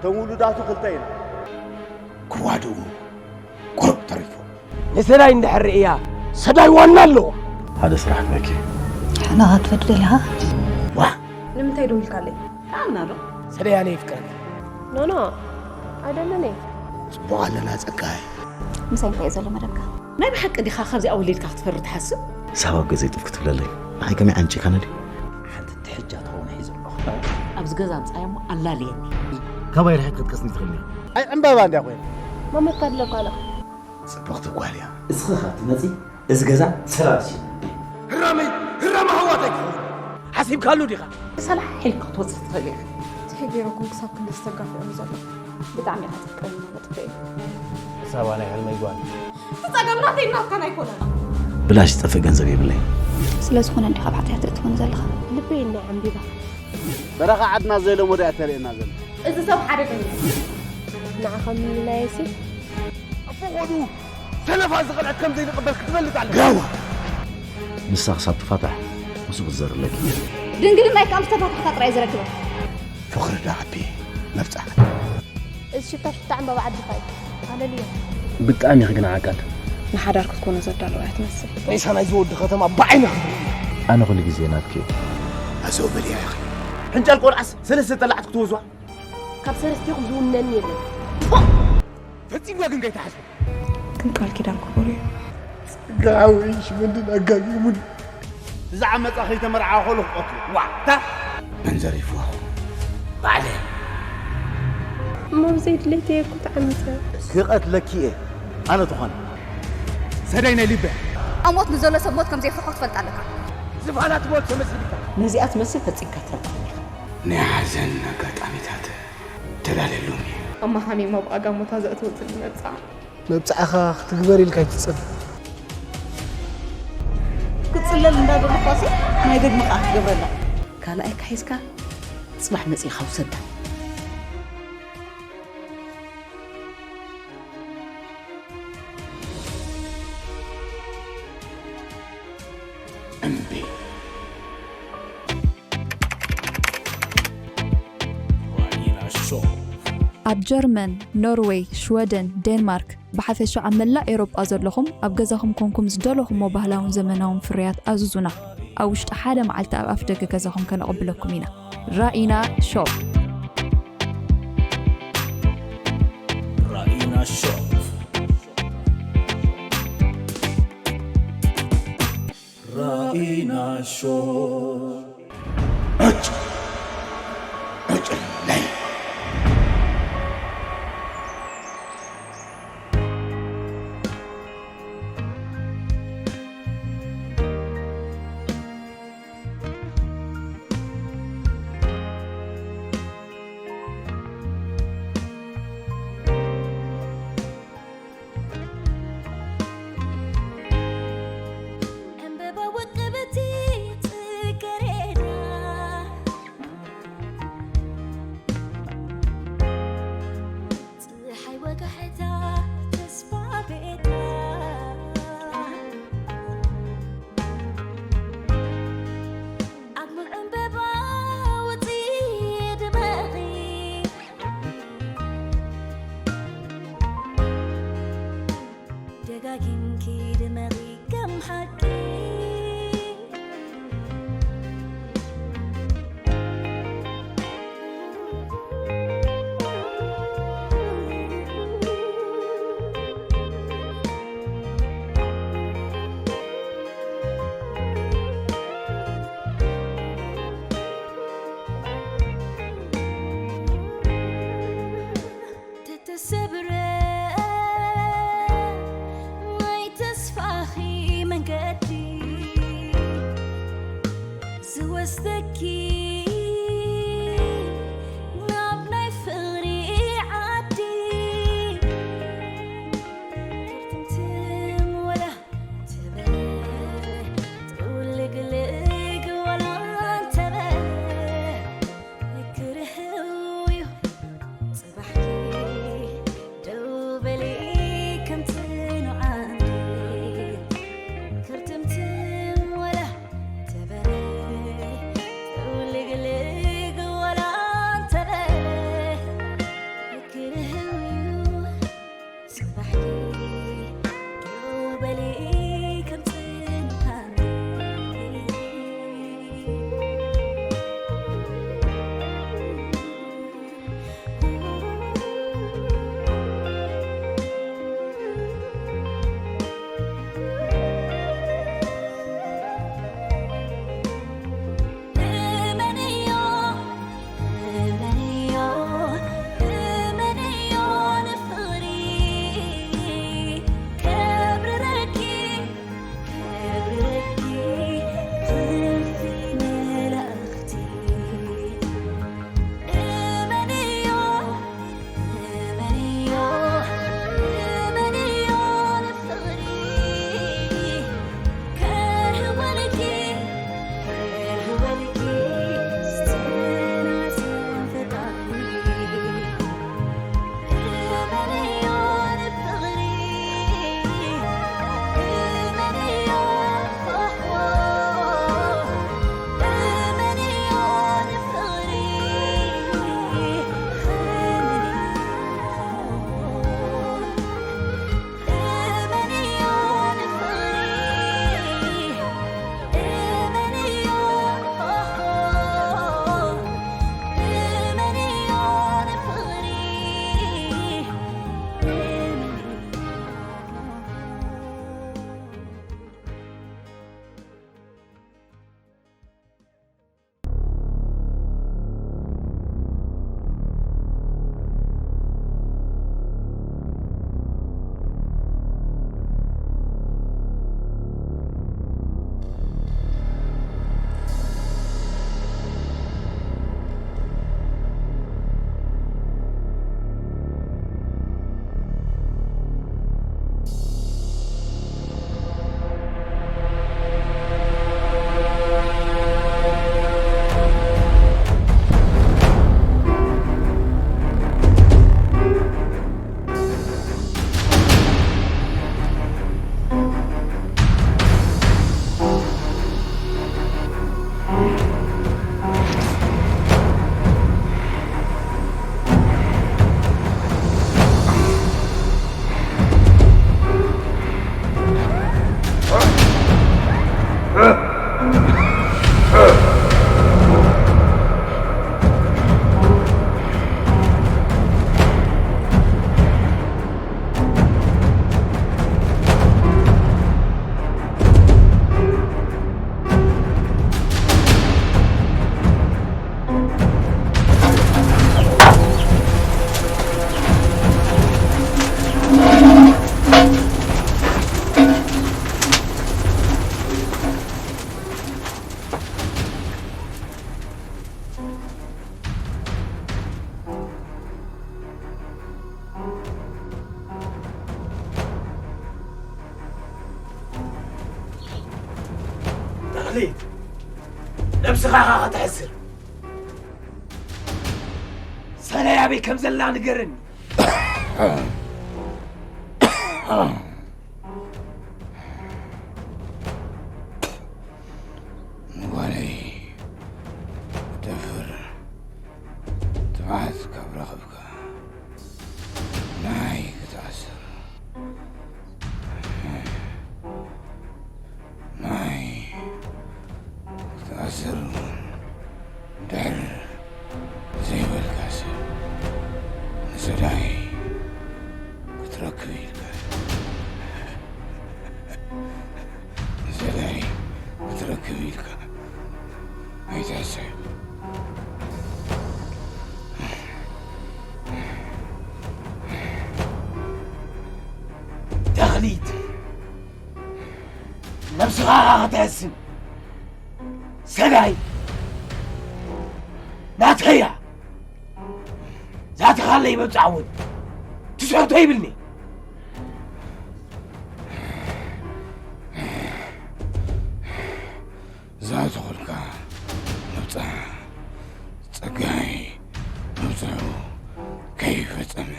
እቶም ውሉዳቱ ክልተ ኢና። ክዋድኡ ቁሩብ ተሪፎም። ንሰዳይ እንድሕር ርእያ፣ ሰዳይ ዋና ኣለዋ። ሓደ ስራሕ ክበኪ። ሕና ክትፈዲ ደሊኻ? ዋ! ንምንታይ ደው ኢልካለይ? ኣምና ዶ? ሰዳይ ኣነ ይፍቅረኪ። ኖ፣ ኖ፣ ኣይደለን'የ። ጽቡቕ ኣለና ጸጋይ። ምሳይ እንታይ እዩ ዘሎ መደብካ? ናይ ብሓቂ ዲኻ ካብዚኣ ወሊድካ ክትፈሪ ትሓስብ? ሳብ ኣብ ገዘይ ጥፍ ክትብለለይ። ንዓይ ከመይ ዓንጪካና ድዩ? ሓንቲ ትሕጃ ትኸውን ሒዘ ኣለኹ። ኣብዚ ገዛ ኣምጻያ እሞ ኣላልየኒ። ካባይ ርሒቕ ክትቀስኒ ትኽእልኒ። ኣይ ዕምባባ እንድያ ኮይና። ማመት ታድለካ ኣለኻ። ጽብቕቲ ጓል እያ። እስኺ ካብ ትመጺ እዚ ገዛ ሰላም እዩ። ህራመይ፣ ህራመ ኣሕዋተይ ክኸውን። ሓሲብካሉ ዲኻ? ሰላሕ ኢልካ ክትወጽእ ትኽእል ኢኻ። ትሕት ገይረኩም ክሳብ ክንዲ ዝተጋፍዑ ዘሎ። ብጣዕሚ ኢኻ ትፍቅረኒ ማለት እዩ። ሳባ ናይ ሕልመይ ጓል። እቲ ጸገም ናተይ ናትካን ኣይኮነን። ብላሽ ዝጠፍእ ገንዘብ የብለይ። ስለ ዝኾነ እንዲኻ ኣብ ሓጢኣት እትኾን ዘለኻ። ልበይ እናይ ዓምቢባ። በረኻ ዓድና ዘይለመዶ እያ ተርእየና ዘላ። እዚ ሰብ ሓደገኛ እዩ። ንዓኻ ምምናየሲ። ኣቦ ወዱ ሰለፋ ዝቐልዐት ከም ዘይንቕበል ክትፈልጥ ኣለካ። ግራዋ። ንሳ ክሳብ ትፋታሕ ምስኡ ክትዘርለኪ። ድንግልናይ ከኣ ምስ ተፋታሕካ ጥራይ እዩ ዝረክበካ። ፍቕሪ ዶ ዓቢ መብጽዓ። እዚ ሽታ ሽታ ዕምባባ ዓድኻ እዩ። ሃለሉያ። ብጣዕሚ ኢኺ ግን ዓቃል። ንሓዳር ክትኮኖ ዘዳለወ እያ ትመስል። ሬሳ ናይዚ ወዲ ከተማ ብዓይኒ ክትርኢ። ኣነ ኩሉ ግዜ ናትኪ እየ። ኣዘው በልያ ኢኺ። ሕንጫል ቆልዓስ ሰለስተ ጠላዕት ክትወዝዋ። ካብ ሰለስቲኹም ዝውነኒ የለን። ፈጺምካ ግን ከይትሓስቡ። ግን ቃል ኪዳን ክቡር እዩ። ጸጋ ሓወይ ሽመንድን ኣጋጊሙን። እዛ ዓመጻ ከይተመርዓወ ከሎ ክቐትሎ። ዋዕታ። መን ዘሪፍዋ? ባዕለ። እሞ ብዘይ ድሌተይ እኮ ተዓሚጸ። ክቐትለኪ እየ። ኣነ ትኾነ። ሰዳይ ናይ ልበ። ኣብ ሞት ንዘሎ ሰብ ሞት ከም ዘይፍርሖ ክትፈልጥ ኣለካ። ዝፋናት ሞት ተመሲልካ። ነዚኣ ትመስል ፈጺምካ ትረክብ ኢኻ። ናይ ሓዘን ኣጋጣሚታት ተዳልየሎም እዩ። እማ ሓሚማ ብኣጋሞታ ዘእተወትኒ መብጽዓ። መብጽዓኻ ክትግበር ኢልካ ኣይትጸበ። ክትጽለል እንዳደለኳሲ ናይ ደግመ ከኣ ክትገብረላ። ካልኣይካ ሒዝካ ጽባሕ መጺእኻ ውሰዳ። እምቢ። ኣብ ጀርመን፣ ኖርዌይ፣ ሽወደን፣ ዴንማርክ፣ ብሓፈሻ ኣብ መላእ ኤውሮጳ ዘለኹም ኣብ ገዛኹም ኮንኩም ዝደለኹሞ ባህላውን ዘመናውን ፍርያት ኣዝዙና። ኣብ ውሽጢ ሓደ መዓልቲ ኣብ ኣፍደገ ገዛኹም ከነቕብለኩም ኢና። ራኢና ሾፕ። ራኢና ሾፕ። ራኢና ሾፕ። ዕጭ! ዕጭለይ! ዕምበባ ወቀበቲ ጽገረዳ ነብስኻ ኢኻ ከተሕስር። ሰናይ ኣበይ ከም ዘላ ንገረኒ። ጓለይ፣ ደፍር ትብዓት ካብ ረኸብካ፣ ንዓይ ክትኣስር። ንዓይ ክትኣስር እውን ድሕር ዘይበልካ ሰብ፣ ንሰዳይ ክትረክብ ኢልካ፣ ንሰዳይ ክትረክብ ኢልካ ኣይትሕሰብ። ተኽሊት፣ ነብስኻ ኢኻ ከተሕስን። ሰዳይ ናተያ። ዛተኻለይ መብጻዕ እውን ትሰርቶ ይብልኒ። ዛተኹልካ መብጻዕ ጸጋይ መብጽዑ ከይፈጸመ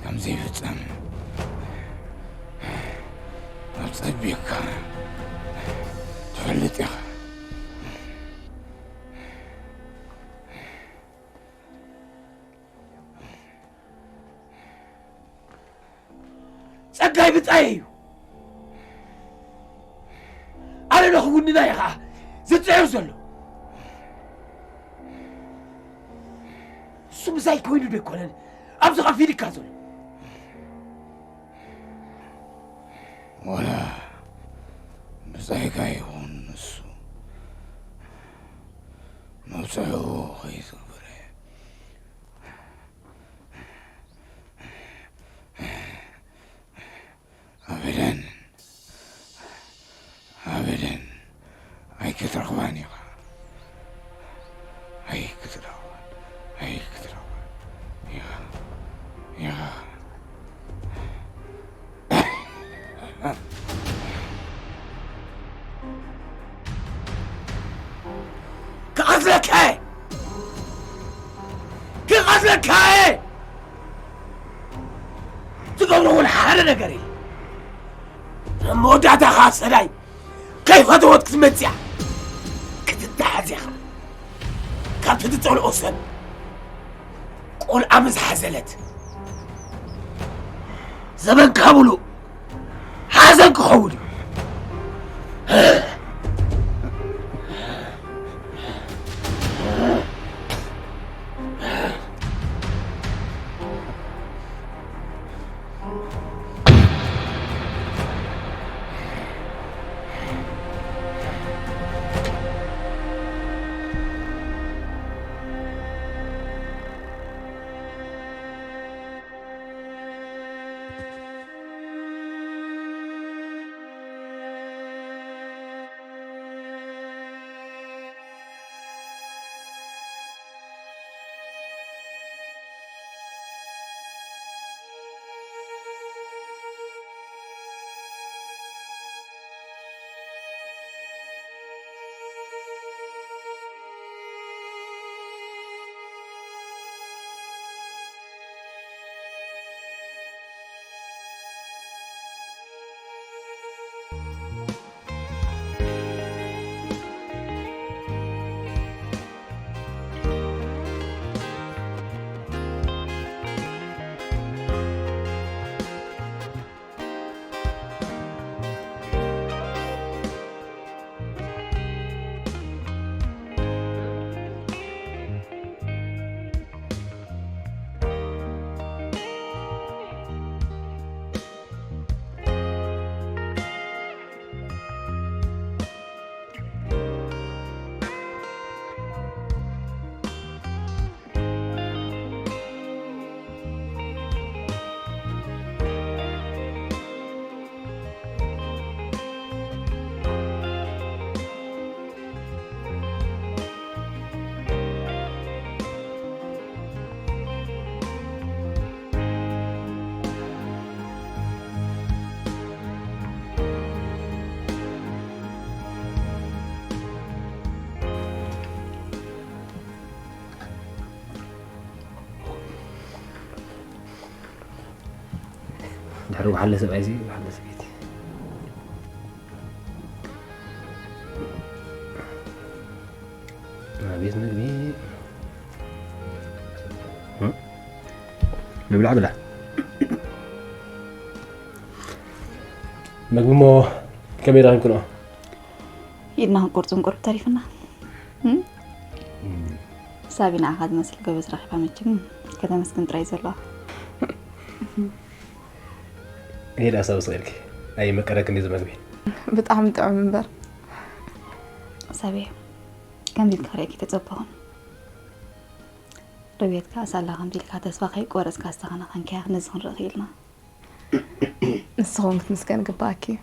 ከም ዘይፍጸም ኣብ ጸቢቕካ ትፈልጥ ኢኻ። ጸጋይ ብጻየ እዩ። ኣነ ንኽውንና እየ ኸዓ ዝጽዕር ዘሎ። እሱ ምሳይ ኮይኑ ዶ ኣይኮነን ኣብዚ ኸፊድካ ዘሎ? ወላ ብጻይካ ይኹን ንሱ መብጽዑ ኸይትግብረ። ኣበደን፣ ኣበደን ኣይክትረኽባን ኢኻ። ኣይክትረኽባን፣ ኣይክትረኽባን ኢኻ፣ ኢኻ። ክቐትለካ እየ! ክቐትለካ እየ! ትገብሮ እውን ሓደ ነገር የለ። ኣብ መወዳእታ ኸዓ ሰዳይ ከይፈተወት ክትመጽእ እያ። ክትተሓዝ ኢኻ። ካብቲ ትጸልኦ ሰብ ቆልዓ ምስ ሓዘለት፣ ዘበንካ ምሉእ ሓዘን ክኸውን እዩ። ሕሩ ሓለ ሰብኣይ ሲ ሓለ ሰበይቲ ቤት ምግቢ ንብላዕ ብላ። ምግቢ እሞ ከመይ ረኺብክንኦ? ኢድና ክንቆርጾም ቁሩብ ተሪፍና። ሳቢ ንዓኻ ዝመስል ጎበዝ ረኺባ መቸም ከተመስግን ጥራይ ዘለዋ። ሄዳ ሳብ ስቕ ኢልኪ ኣይመቀረክን ድዩ ዝመግቢ? ብጣዕሚ ጥዑም እምበር። ሳቢ ከምዚ ኢልካ ክርእየኪ ተጸበኹን። ርቤትካ ሳላ ከምዚ ኢልካ ተስፋ ከይቆረጽካ ዝተኸናኸንካያ ነዚ ክንርኢ ክኢልና። ንስኹም ክትምስገን ግባኣኪ እዩ።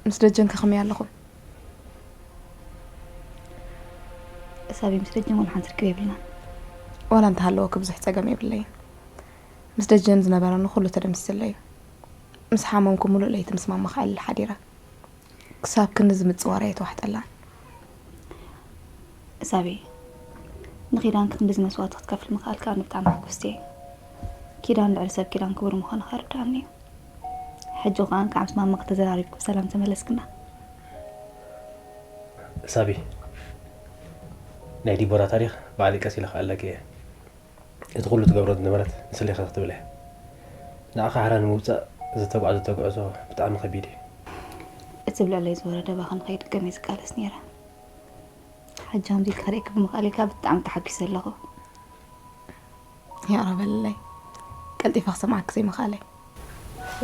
ምስ ደጀን ከ ከመይ ኣለኹም? ሳቢ ምስ ደጀን ወላ ሓንቲ ርክብ የብልናን። ዋላ እንተሃለወኪ ብዙሕ ጸገም የብለይን። ምስ ደጀን ዝነበረኒ ኩሉ ተደምሲስለይ እዩ። ምስ ሓመምኩ ሙሉእ ለይቲ ምስ ማማ ክዕልል ሓዲረ። ክሳብ ክንዲ ዝምጽዋር ኣይተዋሕጠላን። ሳቢ ንኺዳንኪ ክንድዚ መስዋእቲ ክትከፍሊ ምኽኣልኪ ኣነ ብጣዕሚ ሕጉስቲ እየ። ኪዳን ልዕሊ ሰብ ኪዳን ክቡር ምዃኑ ከኣ ርድኣኒ እዩ። ሕጂ ከኣ እንካዕ ምስ ማማ ተዘራሪብኪ ብሰላም ተመለስክና። ሳቢ ናይ ዲቦራ ታሪኽ ባዕለይ ቀሲለ ክኣለኪ እየ። እቲ ኩሉ ትገብሮ ዝነበረት ንስሌኻ ክትብል እያ። ንዓኻ ሓራ ንምውፃእ ዝተጓዕዘቶ ጉዕዞ ብጣዕሚ ከቢድ እዩ። እቲ ብልዕለይ ዝወረደ ባኺ ንኸይድገም እየ ዝቃለስ ነይረ። ሕጂ ከምዚ ኢልካ ክርእየኪ ብምኽኣለይ ከኣ ብጣዕሚ ተሓጒሰ ኣለኹ። ይቕረ በልለይ ቀልጢፈ ክሰምዓኪ ዘይምኽኣለይ።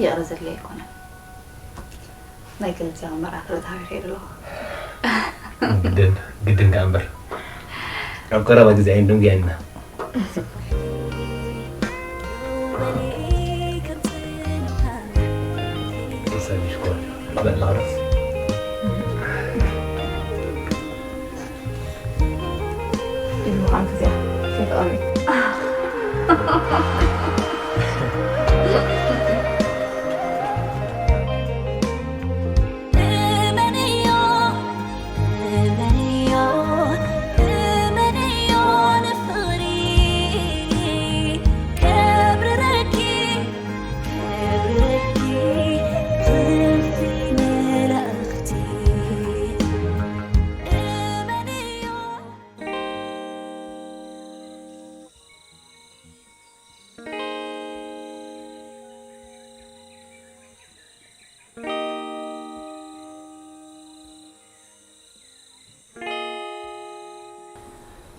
ይቕረ ዘድልዮ ኣይኮነን። ናይ ገለ ግዜ ኣብ መርዓ ክርኢ ተሃዊኸ እየ ዘለኹ። ግድን ግድን ከኣ እምበር ኣብ ቀረባ ግዜ ኣይንድንጉየን ኢና። ሰሚሽኮ በላረስ ኢሉ ምዃን ክዚኣ ከይተቐርቢ።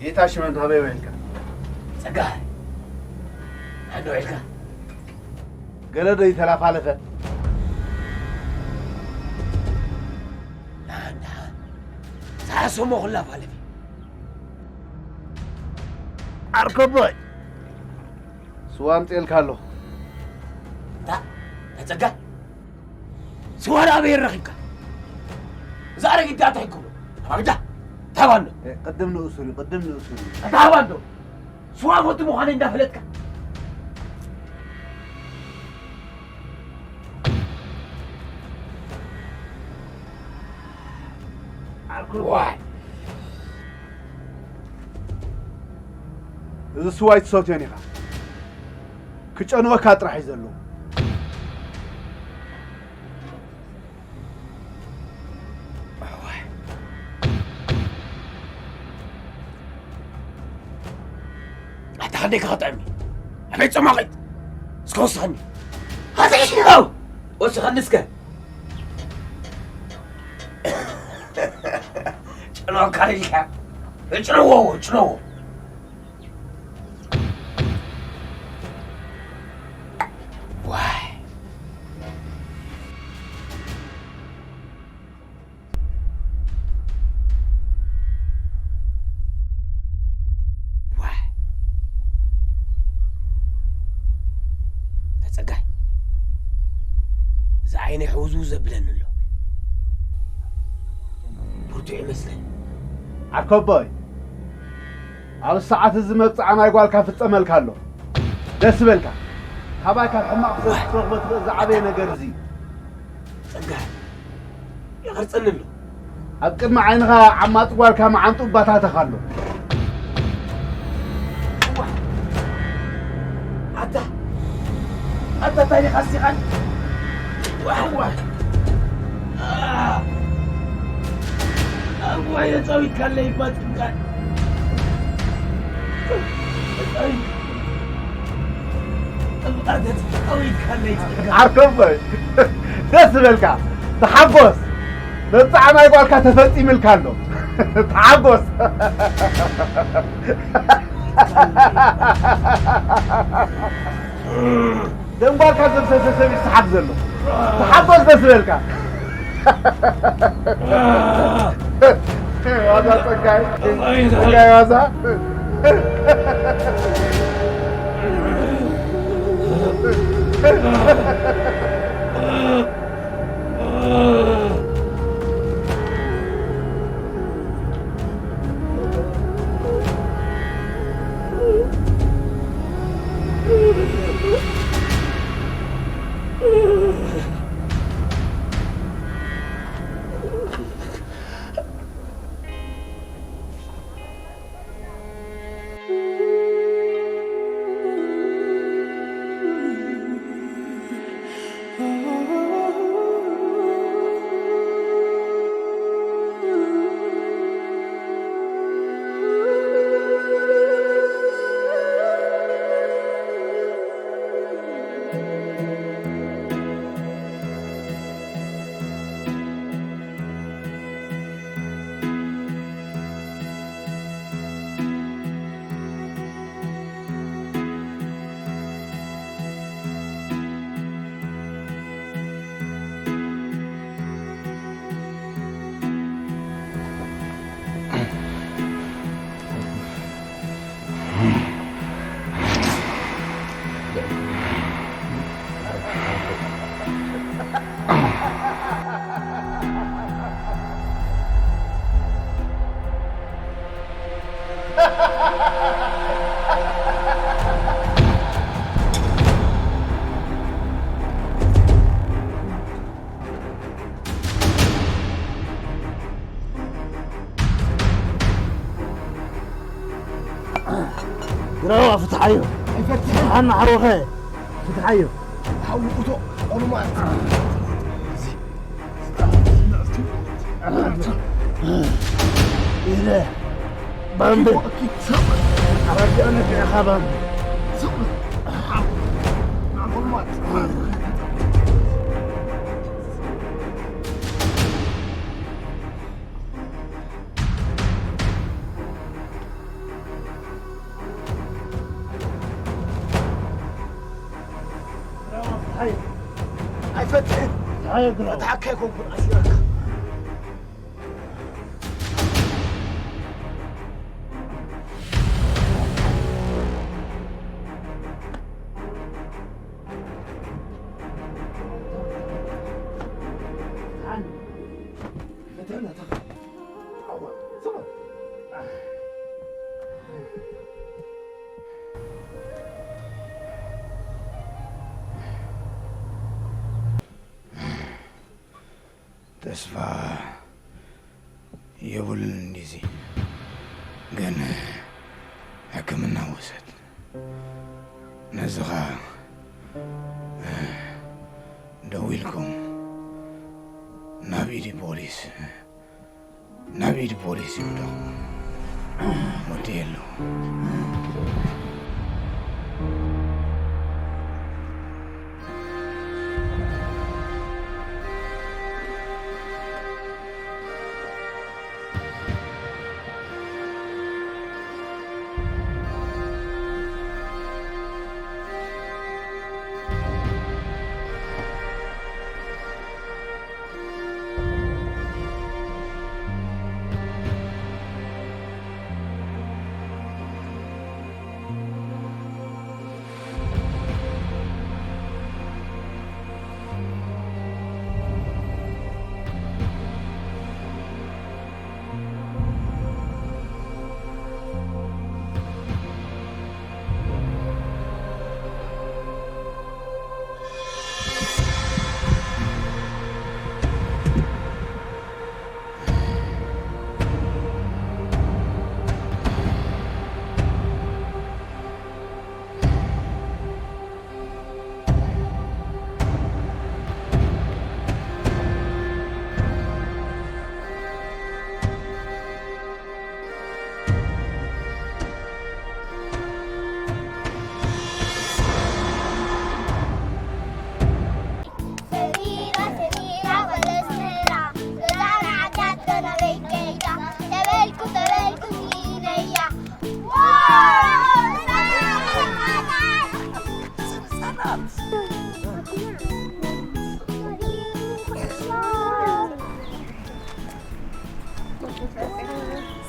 ጌታ ሽመን ሃበይ ውዒልካ? ጸጋይ፣ ናንዶ ውዒልካ? ገለ ዶ ይተላፋለፈ? ናንዳ ሳሶሞ ኩላ ፋለፊ። ዓርከቦይ፣ ስዋ ኣምፅኤልካ ኣለኹ። እንታ ተጸጋ፣ ስዋ ኣበይ ረኺብካ? እዛ ኣረጊት ዳኣ ትሕክሞ። ኣባግዳ፣ ታባንዶ። ቅድም ንእሱሪ፣ ቅድም ንእሱሪ። ታባንዶ። ስዋ ፈቱ ምዃነይ እንዳፈለጥካ። ዋይ፣ እዚ ስዋ ኣይትሰትዮን ኢኻ። ክጨንወካ ጥራሕ እዩ ዘለዎ። ኣታ ክንደይ ክኸጥዕኒ? ኣበይ ጸማቒት? እስከ ወስኸኒ። ሃተይ ሽነው! ወስኸኒ እስከ። ጭኖ ካሪልካ። ጭነዎ፣ ጭነዎ። ዋይ። ዋይ። ተጸጋይ። እዚ ዓይነይ ሕውዝውዝ ዘብለኒ ኣሎ። ብርቱዕ ይመስለኒ። ዓርከቦይ፣ ኣብ ሰዓት እዚ መብጽዓ ናይ ጓልካ ፍጸመልካ ኣሎ። ደስ በልካ። ካባይ ካብ ሕማቕ ሰብ ክትረኽቦ ትኽእል ዝዓበየ ነገር እዚ እዩ። ጸጋይ። ይቐርጸኒ ኣሎ። ኣብ ቅድሚ ዓይንኻ ዓማጺ ጓልካ መዓንጥኡ ባታተኻ ኣሎ። ኣታ ኣታ እንታይ ዲኻ ኣስቲኻኒ? ዋሕዋሕ ኣቦይ የጻዊትካለይ እባ ጽንቃን። የጻዊት-፣ እባ ተጻዊትካለይ ጽንቃን። ዓርከቦይ፣ ደስ ዝበልካ፣ ተሓጎስ። መብጽዓ ናይ ጓልካ ተፈጺምልካ ኣሎ። ተሓጎስ። ደም ጓልካ ዘፍሰሰ ሰብ እዩ ዝሰሓት ዘሎ። ተሓጎስ ደስ ዝበልካ። ዋዛ ጸጋይ፣ ጸጋይ ዋዛ። ግራዋ ፍትሓዮ። ኣይፈትሕን። ሓና ሓወኸ ፍትሓዮ። ሓዊ እቶ ቁልማት። ኢለ ባምቢ። ኣረዲኦ ነፊዕኻ ባምቢ። ቁልማት። ኣይፈትሕን። መትሓካ ኣይኮንኩን ኣሲረካ። ተስፋ የብሉን እንዲዚ፣ ግን ሕክምና ውሰድ። ነዚ ኸኣ ደዊልኩም ናብ ኢድ ፖሊስ፣ ናብ ኢድ ፖሊስ ይውደቑ። ወዲ የሉ።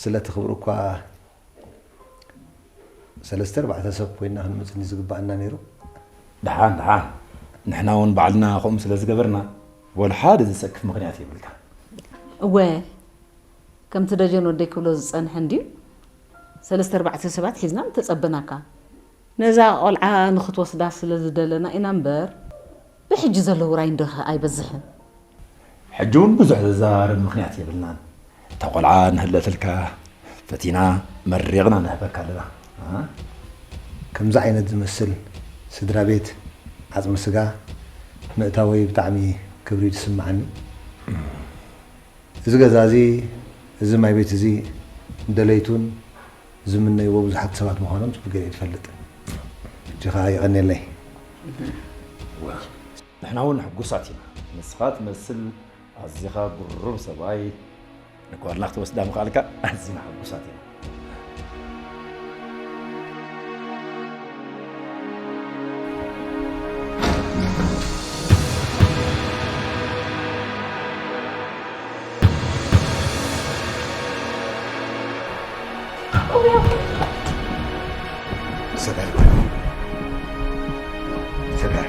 ስለ እቲ ክብሪ እኳ ሰለስተ ኣርባዕተ ሰብ ኮይና ክንመጽኒ ዝግባኣና ነይሩ። ደሓን ደሓን፣ ንሕና እውን ባዕልና ከምኡ ስለ ዝገበርና ወላ ሓደ ዘሰክፍ ምኽንያት የብልካ። እወ፣ ከምቲ ደጀን ወደይ ክብሎ ዝጸንሐ እንድዩ፣ ሰለስተ ኣርባዕተ ሰባት ሒዝና ምተጸበናካ። ነዛ ቆልዓ ንኽትወስዳ ስለ ዝደለና ኢና እምበር፣ ብሕጂ ዘሎ ውራይ እንዶ ኣይበዝሕን። ሕጂ እውን ብዙሕ ዘዘራርብ ምኽንያት የብልናን። እታ ቆልዓ ንህለትልካ ፈቲና መሪቕና ንህበካ ኣለና። እ? ከምዚ ዓይነት ዝመስል ስድራ ቤት ዓጽሚ ስጋ ምእታወይ ብጣዕሚ ክብሪ እዩ ዝስምዓኒ። እዚ ገዛ እዚ፣ እዚ ማይ ቤት እዚ ንደለይቱን ዝምነይዎ ብዙሓት ሰባት ምዃኖም ጽቡቅ ገይረ እየ ዝፈልጥ። ሕጂ ኸኣ የቐንየለይ። ንሕና እውን ሕጉሳት ኢና። ንስኻ ትመስል ኣዚኻ ግሩም ሰብኣይ ንጓልና ክትወስዳ ምኽኣልካ ኣዚና ሕጉሳት ኢና። ሰጋይ ኮይኑ ሰጋይ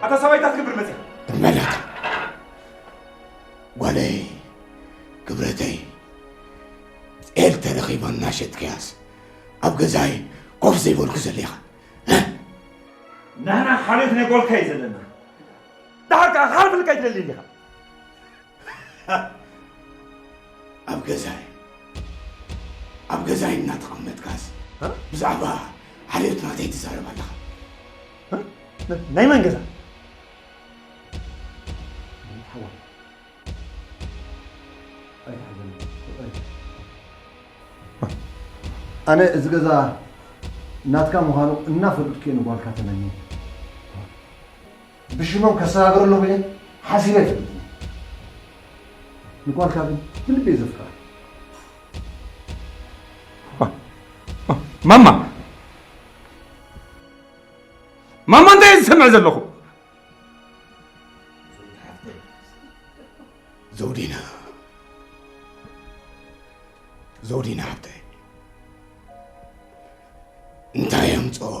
ኣታ ሰብኣይ እንታይ ትገብር መፅያ? እመላታ ጓለይ ክብረተይ ጤል ተረኺባ እናሸጥክያስ ኣብ ገዛይ ኮፍ ዘይበልኩ ዘለ ኢኻ። ናህና ሓልዮት ናይ ጓልካ እዩ ዘለና። ደሓር ከዓ ክሓልፈልካ ይትደሊ እንዲኻ። ኣብ ገዛይ ኣብ ገዛይ እናተቐመጥካስ ብዛዕባ ሓልዮት ናተይ ትዛረብ ኣለኻ። ናይ መን ገዛ? ኣነ እዚ ገዛ ናትካ ምዃኑ እናፈለጥኩ እየ ንጓልካ ተመንየ። ብሽሞም ከሰጋግረሎም ኢለ ሓሲበ ኣይፈልጥን። ንጓልካ ግን ብልቢ እየ ዘፍቅራ። ማማ ማማ እንታይ እየ ዝሰምዕ ዘለኹ? ዘውዲና፣ ዘውዲና ሓብተይ፣ እንታይ ኣምፅኦ?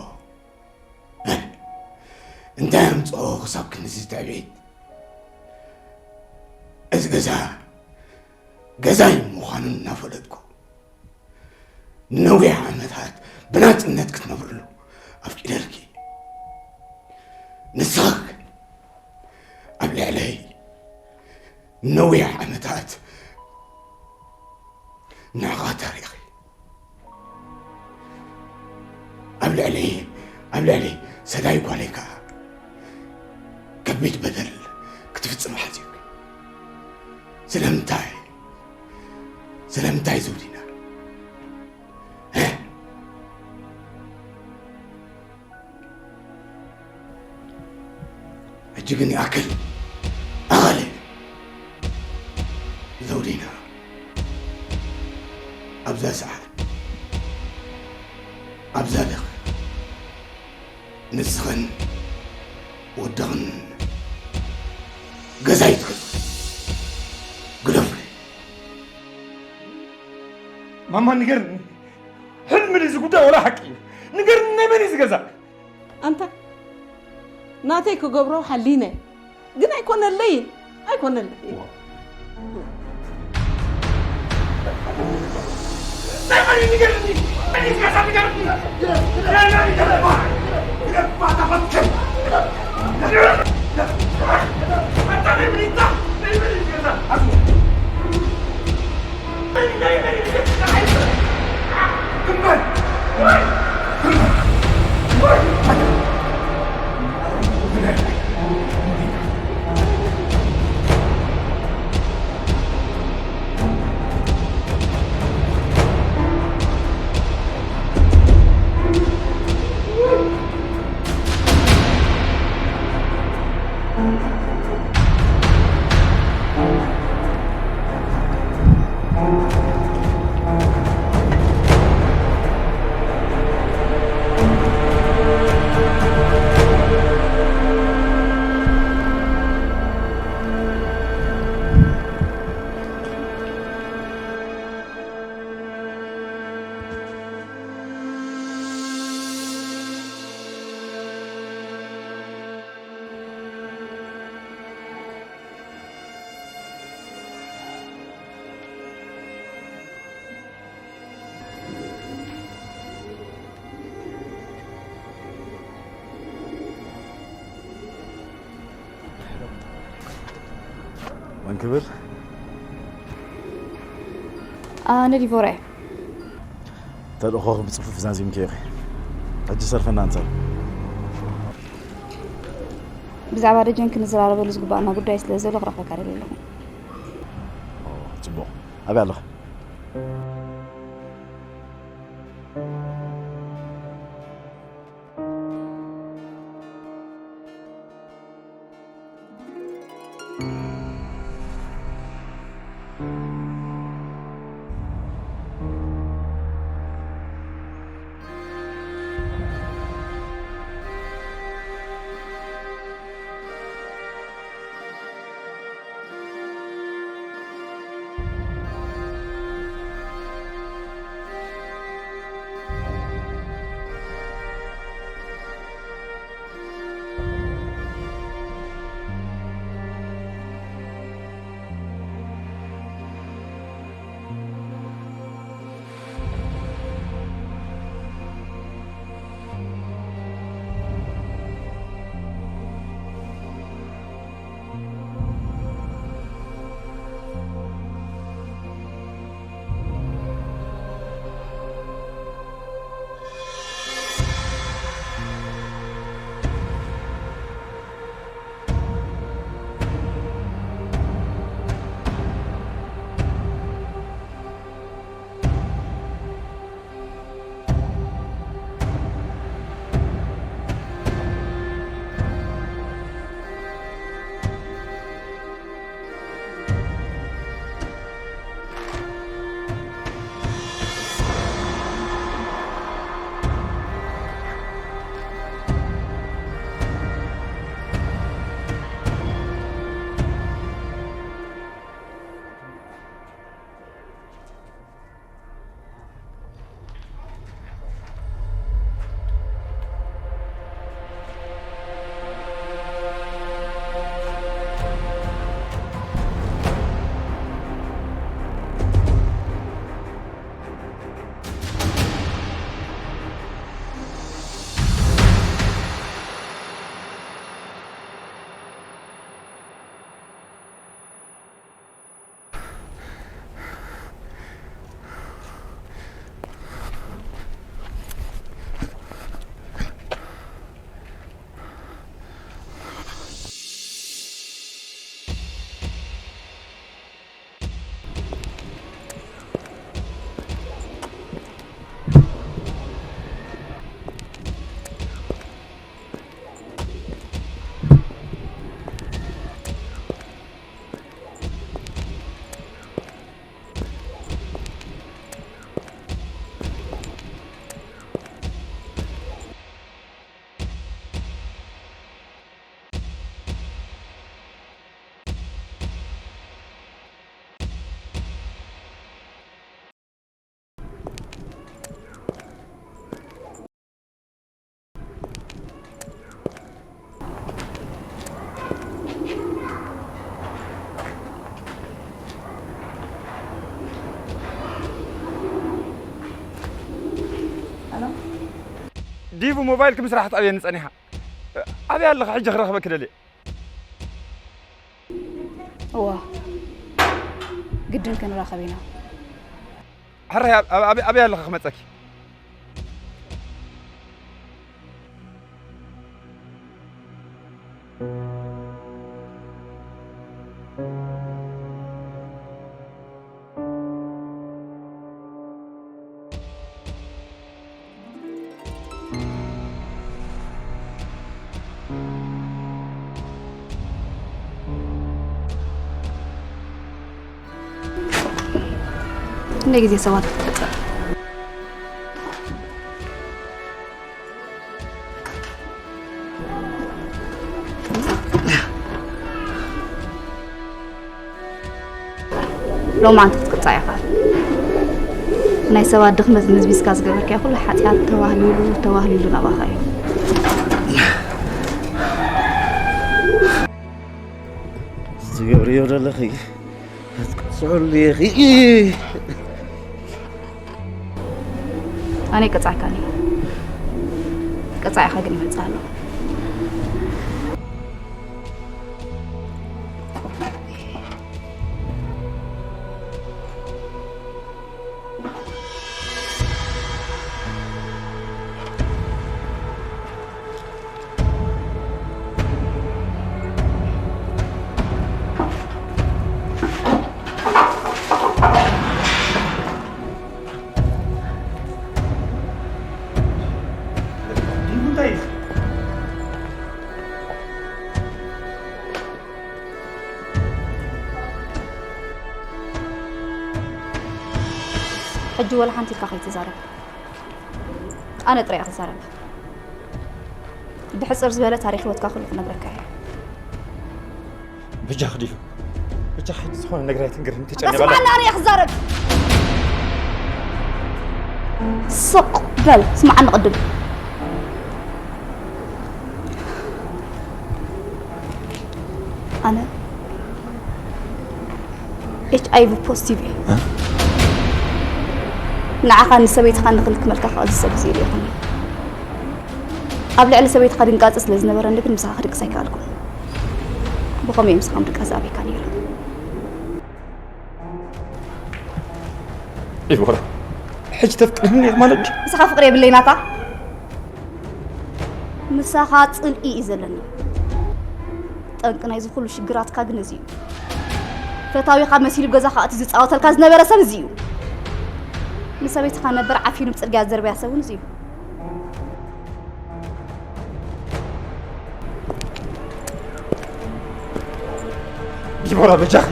እንታይ ኣምፅኦ ክሳብ ክንዚ ትዕቢት? እዚ ገዛ ገዛይ ምዃኑ እናፈለጥኩ፣ ንነዊሕ ዓመታት ብናጽነት ክትነብርሉ ኣፍቂደልኪ። ንስኺ ግን ኣብ ልዕለይ ንነዊሕ ዓመታት ንዕቐት ተሪኺ። ኣብ ልዕሊ፣ ኣብ ልዕሊ ሰዳይ ጓለይ ከኣ ከቢድ በደል ክትፍጽም ሓሲብኪ። ስለምንታይ? ስለምንታይ ዘውዲና? እ? ሕጂ ግን ይኣክል። ኣኸለ ዘውዲና፣ ኣብዛ ሰዓት፣ ኣብዛ ደቂቕ፣ ንስኽን ወድኽን ገዛይ ትገዝኡ። ግደፉ። ማማ ንገርኒ፣ ሕልሚ ድዩ እዚ ጉዳይ ወላ ሓቂ እዩ? ንገርኒ፣ ናይ መን እዩ እዚ ገዛ? ኣንታ ናተይ ክገብሮ ሓሊነ፣ ግን ኣይኮነለይን፣ ኣይኮነለይን። መን ክብል? ኣነ ዲቦራ እየ። ተልእኾኺ ብጽፉፍ ዛዚምክዮ ኢኺ። ሕጂ ሰርፈና ኣንጻር። ብዛዕባ ደጀን ክንዘራረበሉ ዝግባኣና ጉዳይ ስለ ዘሎ ክረኽበካ ደልየ ኣለኹ። ኦ፣ ጽቡቕ። ኣበይ ኣለኻ? ዲቡ ሞባይልኪ ምስ ረሓት ኣብየኒ ጸኒሓ። ኣበይ ኣለኺ? ሕጂ ክረኽበኪ ደልየ። እዋ፣ ግድን ክንራኸብ ኢና። ሕራይ ኣብ-፣ ኣብ-፣ ኣብ-፣ ኣበይ ኣለኺ ክመጸኪ? ክንደይ ግዜ ሰባት ክትቅጽዕ? ሎማዓንቲ ክትቅጻዕ ኢኻ። ናይ ሰባት ድኽመት መዝሚዝካ ዝገበርካዮ ኩሉ ሓጢኣት ተዋህሊሉ፣ ተዋህሊሉ ናባኻ እዩ። ትገብርዮ ዘለኺ ክትቅጽዑሉ ኢኺ። ኣነ ይቀጻዕካኒ። ቀጻዒኻ ግን ይመጽእ ኣሎ። ሕጂ ወላ ሓንቲ ኢልካ ከይትዛረብ። ኣነ ጥራይ እየ ክዛረብ። ብሕጽር ዝበለ ታሪኽ ህይወትካ ኩሉ ክነግረካ እየ። በጃኺ ድዩ? በጃኺ ሕጂ ዝኾነ ነገር ኣይትንገርኒ፣ ተጨኒቐ ኣላ። ስምዓኒ፣ ኣነ እየ ክዛረብ። ስቕ በል፣ ስምዓኒ ቅድም። ኣነ ኤች ኣይ ቪ ፖዚቲቭ እየ። እ? ንዓኻን ንሰበይትኻን ንኽልክመልካ ክቐዝሰ ግዜ የብለይን። ኣብ ልዕሊ ሰበይትኻ ድንጋጸ ስለ ዝነበረኒ ግን ምሳኻ ክድቅስ ኣይከኣልኩን። ብኸመይ ምሳኻ ምድቃስ ኣበይካ ነይረ? ዲቦራ፣ ሕጂ ተፍቅርኒ ኢኺ ማለት ድዩ? ምሳኻ ፍቕሪ የብለይ ናታ። ምሳኻ ጽልኢ እዩ ዘለኒ። ጠንቂ ናይዚ ኩሉ ሽግራትካ ግን እዚ እዩ። ፈታዊኻ መሲሉ ገዛኻ እቲ ዝጻወተልካ ዝነበረ ሰብ እዚ እዩ። ንሰበይትኻ ነበር ዓፊኑ ብጽርግያ ዝደርበያ ሰብ እውን እዚ እዩ። ዲቦራ፣ በጃኺ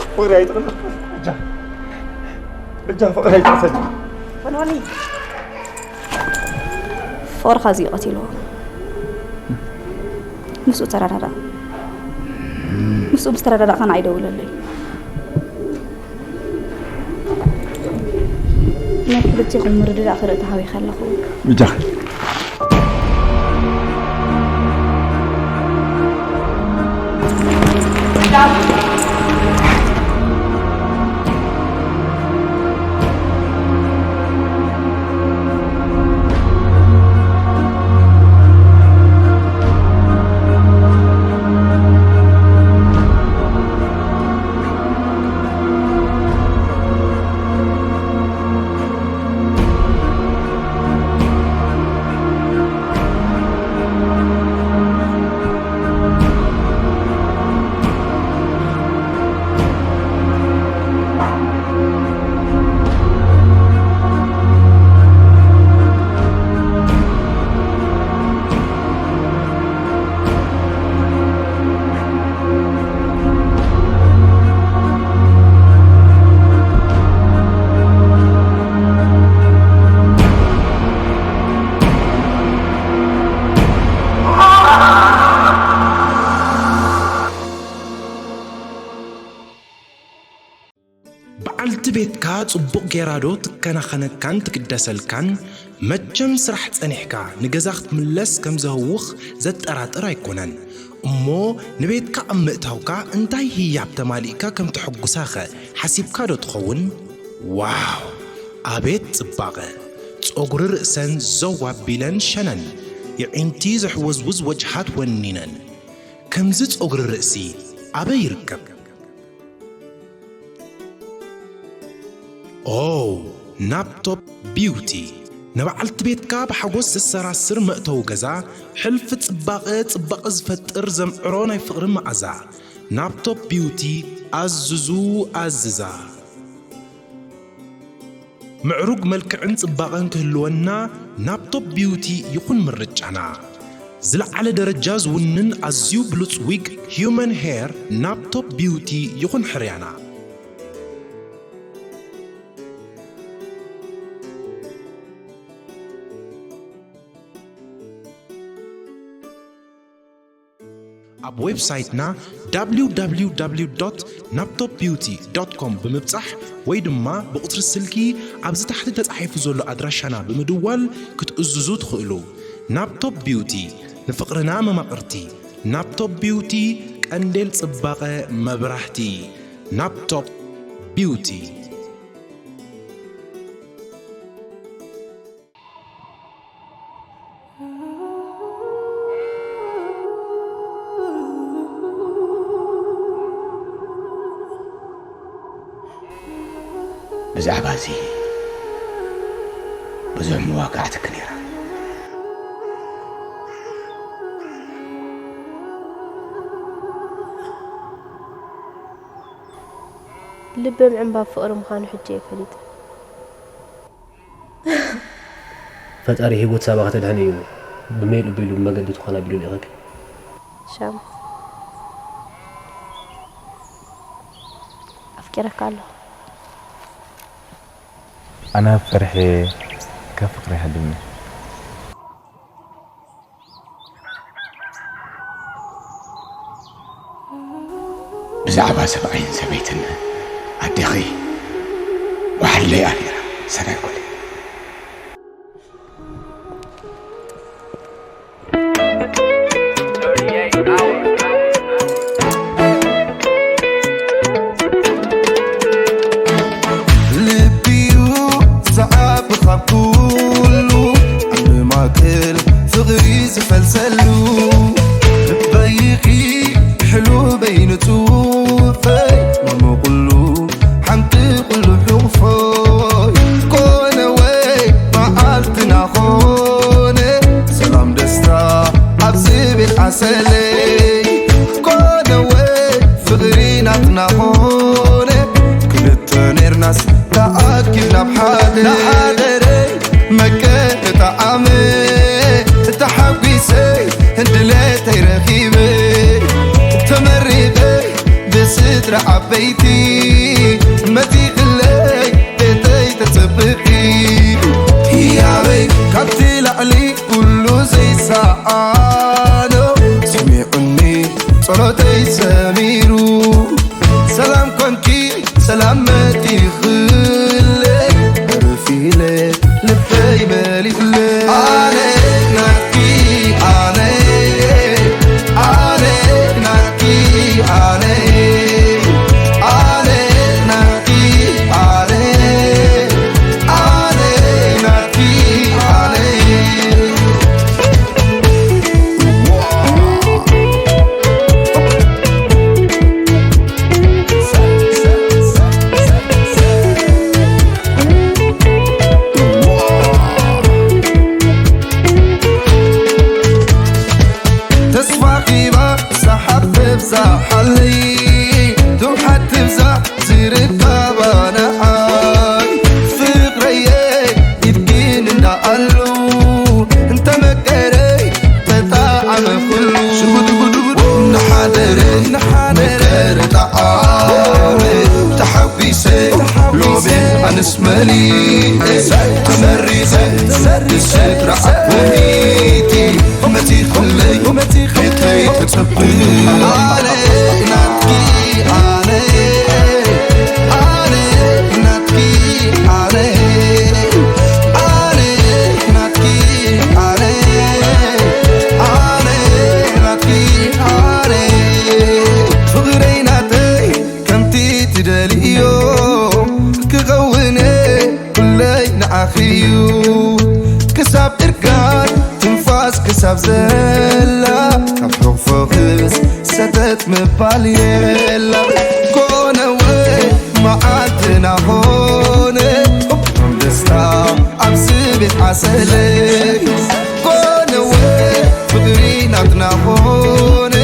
ፍቕሪ ኣይጥቕምን። በጃ-፣ በጃ ፍቕሪ ኣይጥቕሰኒ። ወልወሊ። ፍቕርኻ እዚ እዩ ቀቲልዎ። ምስኡ ተረዳዳእ። ምስኡ ምስ ተረዳዳእካ ንዓይ ደውለለይ። ናይ ክልቲኹም ምርድዳእ ክርኢ ተሃዊኸ ኣለኹ። በጃኺ። በዓልቲ ቤትካ ጽቡቕ ጌራ ዶ ትከናኸነካን ትግደሰልካን? መቸም ስራሕ ጸኒሕካ ንገዛ ክትምለስ ከም ዘህውኽ ዘጠራጥር ኣይኮነን። እሞ ንቤትካ ኣብ ምእታውካ እንታይ ህያብ ተማሊእካ ከም ተሐጉሳኸ ሓሲብካ ዶ ትኸውን? ዋው! ኣቤት ጽባቐ! ጸጉሪ ርእሰን ዘው ኣቢለን ሸነን፣ የዒንቲ ዘሕወዝውዝ ወጅሃት ወኒነን። ከምዚ ጸጉሪ ርእሲ ኣበይ ይርከብ? ኦ፣ ናብ ቶፕ ቢውቲ ንበዓልቲ ቤትካ ብሓጎስ ዘሰራስር መእተዊ ገዛ፣ ሕልፊ ጽባቐ፣ ጽባቐ ዝፈጥር ዘምዕሮ ናይ ፍቕሪ መኣዛ። ናብ ቶፕ ቢውቲ ኣዝዙ፣ ኣዝዛ። ምዕሩግ መልክዕን ጽባቐን ክህልወና ናብ ቶፕ ቢውቲ ይኹን ምርጫና። ዝለዓለ ደረጃ ዝውንን ኣዝዩ ብሉጽ ዊግ ሂዩማን ሄር ናብ ቶፕ ቢውቲ ይኹን ሕርያና። ኣብ ዌብሳይትና www.naptopbeauty.com ብምብጻሕ ወይ ድማ ብቁጽሪ ስልኪ ኣብዚ ታሕቲ ተጻሒፉ ዘሎ ኣድራሻና ብምድዋል ክትእዝዙ ትኽእሉ። ናፕቶፕ ቢውቲ፣ ንፍቕርና መማቕርቲ። ናፕቶፕ ቢውቲ፣ ቀንዴል ጽባቐ መብራህቲ። ናፕቶፕ ቢውቲ። ብዛዕባ እዚ ብዙሕ መዋጋዕትኪ ነይራ። ልበይ ምዕንባብ ፍቕሪ ምዃኑ ሕጂ እየ ፈሊጠ። ፈጣሪ ሂወት ሳባ ከተድሕን እዩ ብመይ ልቢ ኢሉ ብመገዲ ትኾና ቢሉ ልኢኸኪ። ሻም ኣፍቂረካ ኣለኹ። ኣነ ፈርሒ ካብ ፍቅሪ ሃዲምኒ። ብዛዕባ ሰብኣይን ሰበይትን ኣዴኺ ወሓለይ ኣሪራ ሰናይ ኮለይ። ልቢዩ ዝዓቢ ካብ ኩሉ ዓንዲ ማእከል ፍቕሪ ዝፈልሰሉ ልበይኺ ሕሉበይ ንጹፈይ ሎሚ ኩሉ ሓንቲ ኩሉ ሕቑፎይ ኮነ ወይ መዓልትና ኮነ ሰላም ደስታ ኣብ ዝብል ዓሰለይ ኮነ ወይ ፍቕሪ ናትና ኮነ ክልተ ኔርናስ ተኣኪብና ኣብ ሓደ ንሓደረይ መቀ ተጣዓመ ተሓጒሰይ ድሌተይ ረኺበ ተመሪቐ ብስድራ ዓበይቲ መቲኽለይ ቤተይ ተጸብቒ ህያበይ ካብቲ ላዕሊ ኩሉ ዘይሰኣኖ ስሚዑኒ ጸሎተይ ሰሚሩ ሰላም ኮንኪ ሰላም መቲኽለይ ዕርፊለ ልበይ መሊኡለይ ኣነ ናትኪ ኣነ ኣነ ናትኪ ኣነ ኣነ ናትኪ ኣነ ኣነ ናትኪ ኣነ ተስፋ ኺባ ሰሓቕ ተብዛሓለይ ትውሓት ትብዛሕ ዝርካባ ንዓይ ፍቕረየ ኢድኪ ንዳኣሉ እንተመቀረይ ተጣዓመ ኩሉ ንሓደረ መቀረ ጣዓመ ተሓጒሰ ሎሚ ኣንስ መሊኤ ተመሪቐ ንስድራ ዓበይቲ መቲኽለይ ቤተይ ተጸብቕ ኣነ ናትኪ ኣነ ኣነ ናትኪ ኣነ ኣነ ናትኪ ኣነ ኣነ ናትኪ ኣነ ፍቕረይ ናተይ ከምቲ ትደልዮ ክኸውነ ኩለይ ንዓኺ እዩ ክሳብ ዘላ ካብ ሕቑፎኽስ ሰተት ምባል የላ። ኮነ ወይ መዓልትና ኾነ፣ እቶም ደስታ ኣብዚ ቤት ዓሰለ። ኮነ ወይ ፍቕሪ ናትና ኾነ፣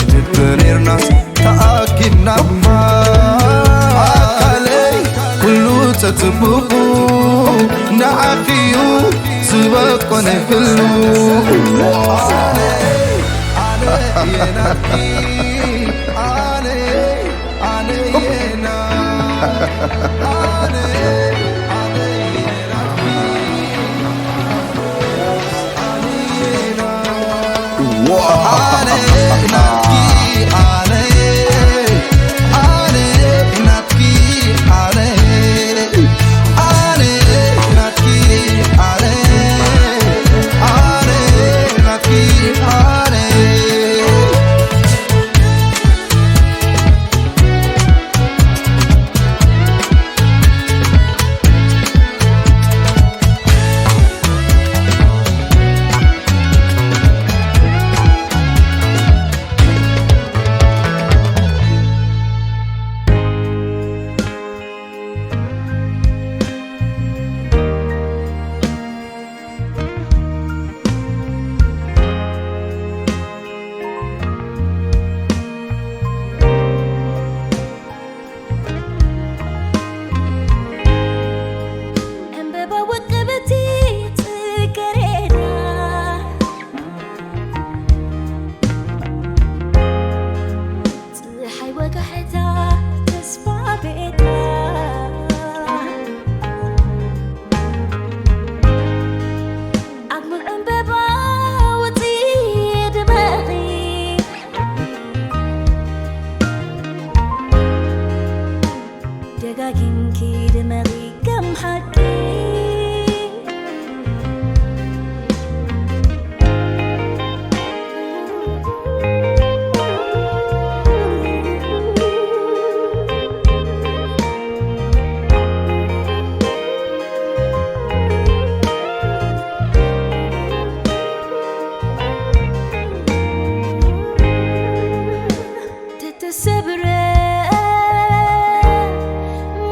ንግበር ኔርናስ ተኣኪብና እባ። ኣካለይ ኩሉ ተጽብቑ፣ ንዓኺ እዩ ዝበቆነ ኩሉ። ኣነ፣ ኣነ እየ ናትኪ፣ ኣነ፣ ኣነ እየ ና-፣ ኣነ፣ ኣነ እየ ናትኪ። ዕምበባ ውቅብቲ ጽጌረዳ፣ ጸሓይ ወጋሕታ ተስፋ ቤታ፣ ኣግሙል ዕምበባ ውጺ ድመቒ፣ ደጋጊምኪ ድመቒ ከም ሓቂ። ተተሰብረ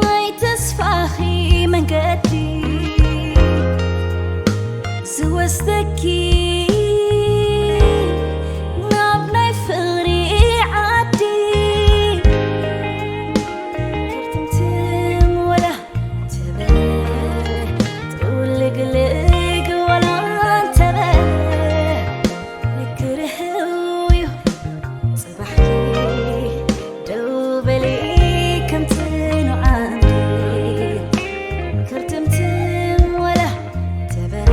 ናይ ተስፋኺ መንገዲ ዝወስደኪ ናብ ናይ ፍቕሪ ዓዲ፣ ክርትምትም ወላ ተበለ፣ ጥውልግልግ ወላ እንተበለ፣ ንግርህው እዩ ጽባሕኪ። ደው በሊ ከምቲ ንዓንዲ ክርትምትም ወላ ተበለ፣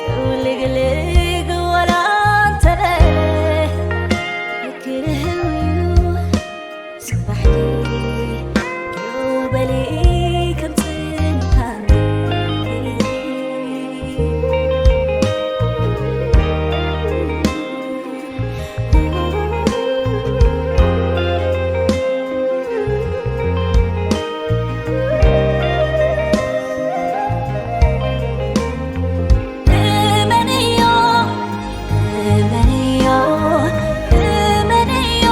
ጥውልግልግ ወላ እንተበለ፣ ንግርህው እዩ ጽባሕኪ። ደው በሊ ከምቲ ንዓንዲ። እመንዮ፣ እመንዮ፣ እመንዮ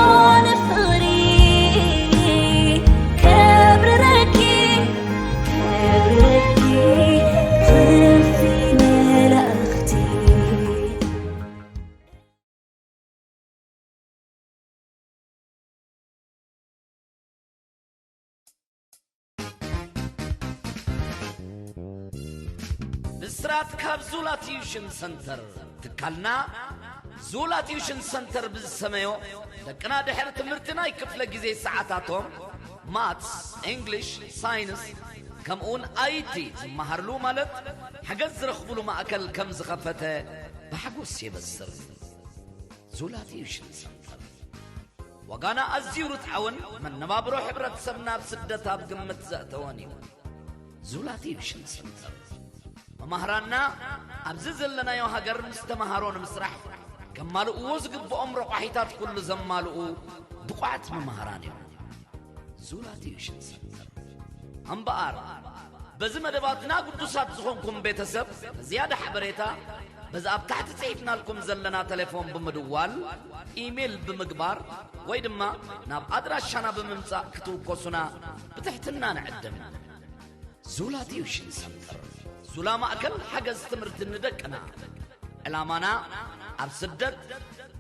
ንፍቕሪ ከብርረኪ፣ ከብርረኪ ክንፊ መላእኽቲ። ብስራት ካብ ዙላ ቲዩሽን ሰንተር። ትካልና ዙላ ቲዩሽን ሰንተር ብዝሰመዮ፣ ደቅና ድሕሪ ትምህርቲ ናይ ክፍለ ግዜ ሰዓታቶም ማትስ፣ ኢንግሊሽ፣ ሳይንስ፣ ከምኡውን ኣይቲ ዝመሃርሉ ማለት ሓገዝ ዝረኽብሉ ማእከል ከም ዝኸፈተ ብሓጎስ የበስር። ዙላ ቲዩሽን ሰንተር። ዋጋና ኣዝዩ ርትዓውን መነባብሮ ሕብረተሰብና ኣብ ስደት ኣብ ግምት ዘእተወን እዩ። ዙላ ቲዩሽን ሰንተር። መማህራንና ኣብዚ ዘለናዮ ሃገር ምስ ተመሃሮ ንምስራሕ ከማልእዎ ዝግብኦም ረቋሒታት ኩሉ ዘማልኡ ብቑዓት መማህራን እዮም። ዙላ ቲዩሽን ሰንተር። እምበኣር፣ በዚ መደባትና ግዱሳት ዝኾንኩም ቤተሰብ፣ ንዝያዳ ሓበሬታ በዚ ኣብ ታሕቲ ጽሒፍናልኩም ዘለና ተሌፎን ብምድዋል፣ ኢሜል ብምግባር ወይ ድማ ናብ ኣድራሻና ብምምጻእ ክትውከሱና ብትሕትና ንዕድም። ዙላ ቲዩሽን ሰንተር፣ ዙላ ማእከል ሓገዝ ትምህርቲ ንደቅና። ዕላማና ኣብ ስደት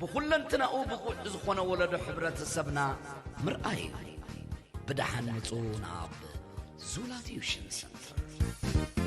ብኹለንትናኡ ብቑዕ ዝኾነ ወለዶ ሕብረተሰብና ምርኣይ እዩ። ብደሓን ምጹ ናብ ዙላ ቲዩሽን ሰንተር።